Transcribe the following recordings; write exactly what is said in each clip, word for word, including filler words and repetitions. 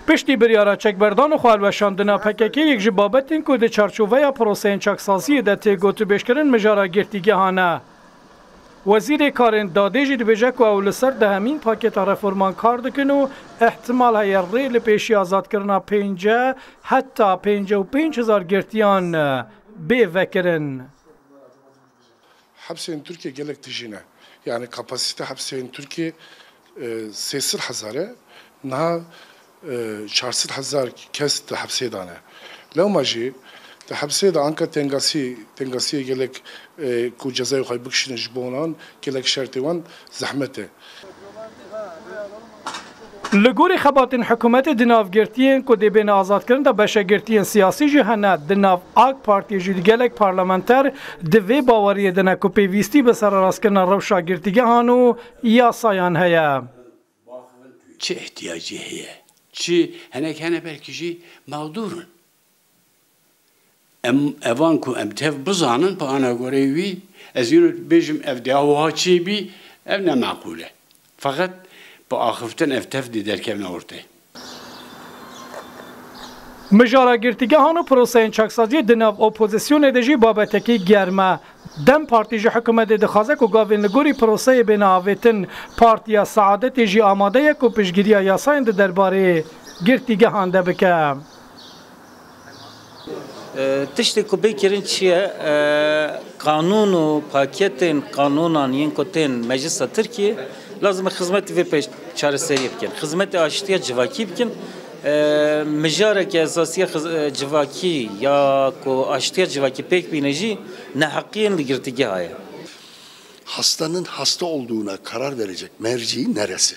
Piştî biryara çekberdan û xwe hilweşandina P K K, yek ji babetên ku di çarçoveya proseyên çaksaziyê de tê gotûbêjkirin mijara girtîgehan e. Wezîrê Karên Dadê jî dibêje ku ew li ser dehemîn paketa reforman kar dikin û ihtimal heye rê li pêşî azadkirina pêncî heta pêncî û pênc hezar girtiyan bê vekirin. Hepsên Tirkiye gelek tijî ne. Yani kapasite hepsên Tirkiye e, sê sed hezar e. Niha e, çar sed hezar kes di hepsê de ne. Lewma jî di hepsê de anka tengasî, tengasiyê gelek e, ku cezayê xwe bikişînin ji bo wan, gelek şertê wan zehmet e. Li gorî xebatên hikûmetê di nav girtiyên ku dê bêne azadkirin de beşe girtiyên siyasî jî hene. Di nav AK Partiyê jî gelek parlamenter di vê baweriyê de ne ku pêvîstî bi sererastkirina rewşa girtîgehan û yasayan heye. Çi ihtiyacî heye? Çi hinek hene belkî jî mexdûr in. Em evan ku em tev bizanin, bi anagoreyê wî, ez yino bêjim ev dê wiha çêbî, ev ne meqûl e. Feqet bi axiftin ev tev dê derkevne ortê. Mijara girtîgehan û proseyên çaksaziyê di nav opozisyonê de jî babetekî germ e. DEM Partî ji hikûmetê dixwaze ku gavên li gorî proseyê bêne avêtin. Partiya Seadetê jî amade ye ku piştgiriya yasayên di derbarê girtîgehan de bike. Tiştê ku bê kirin çi ye? Qanûn û paketên qanûnan yên ku tên Meclisa Tirkiyê lazim e xizmetê vê pêş çareseriyê bikin. Xizmetê aştiya civakî bikin. Mijareke esasiya civakî ya ku aştiya civakî pêk bîne jî neheqiyên li girtîgeha ye. Hastanın hasta olduğuna karar verecek merci neresi?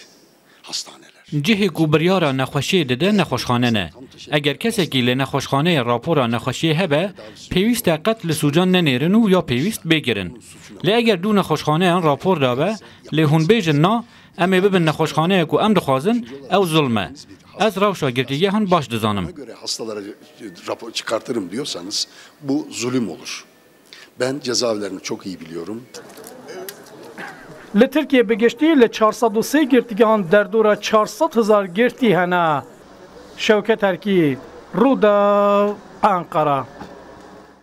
Hastaneler. Cihê ku biryara nexweşiyê dide nexweşxane ne. Eger kesekî li nexweşxaneyê rapora nexweşiyê hebe, pêwîst e qet li sûcan nenêrin û ya pêwîst bê kirin. Lê eger dû nexweşxaneyan rapor dabe, lê hûn bêjin na, em ê bibin nexweşxaneyê ku em dixwazin, ew zulm e. Ez rewşa girtîgehan baş dizanim. Göre hastalara rapor çıkartırım diyorsanız bu zulüm olur. Ben cezaevlerini çok iyi biliyorum. Li Tirkiyê bi giştî li çar sed û sê girtîgehan derdora çar sed hezar girtî hene. Şewket Erkî, Rûdaw, Ankara.